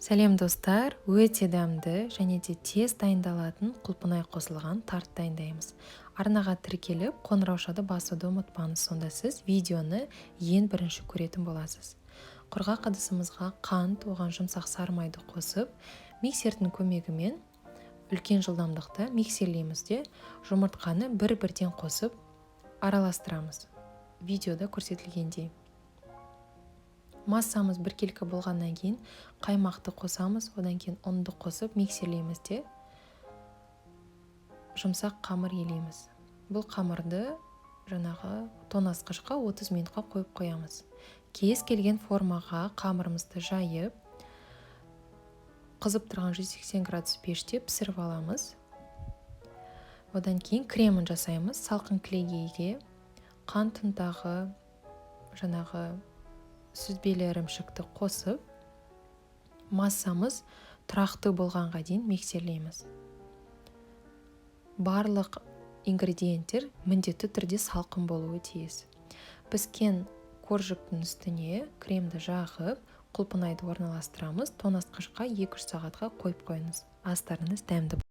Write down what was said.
Сәлем, достар! Өте дәмді және де тез дайындалатын құлпынай қосылған тарт дайындаймыз. Арнаға тіркеліп, қоңыраушаны басуды ұмытпаңыз, сонда сіз видеоны ең бірінші көретін боласыз. Құрғақ ыдысымызға қант, оған жұмсақ сары майды қосып, миксердің көмегімен үлкен жылдамдықта миксерлейміз де, жұмыртқаны бір-бірден қосып араластырамыз, видеода көрсетілгендей. Массамыз біркелкі болғаннан кейін қаймақты қосамыз, одан кейін ұнды қосып, миксерлейміз де, жұмсақ қамыр илейміз. Бұл қамырды жаңағы тоңазытқышқа 30 минутқа қойып қоямыз. Кез келген формаға қамырымызды жайып, қызып тұрған 180 градус пеште пісіріп аламыз. Одан кейін кремін жасаймыз. Салқын кілегейге қант ұнтағы, жаңағы сүзбелі ірімшікті қосып, массамыз тұрақты болғанға дейін миксерлейміз. Барлық ингредиенттер міндетті түрде салқын болуы тиіс. Піскен коржиктің үстіне кремді жағып, құлпынайды орналастырамыз. Тоңазытқышқа 2-3 сағатқа қойып қойыңыз. Астарыңыз дәмді.